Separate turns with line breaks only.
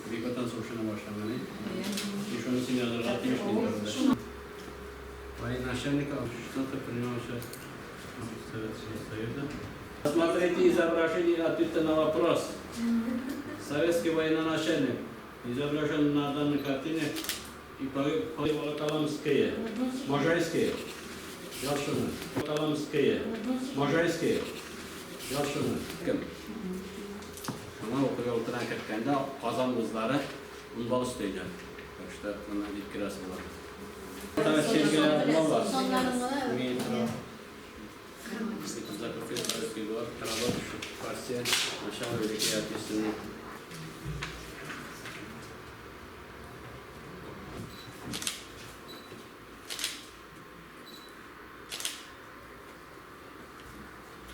Бөек Ватан сугышына башланган. И шуны син язарга тиеш инде. Военачальник что-то принял участие в Советского Союза. Смотрите изображение ответа на вопрос. Советский военачальник изображен на данной картине и Волоколамские, Можайские, Ялшины, Волоколамские, Можайские, Ялшины. Кем? Шуңа уку йортына керткәндә Казан вузлары 10 балл өстәйде. Так что моны җиткерәсе була. Метро. Закупил советский город, работавший в партии начала Великой Отечественной.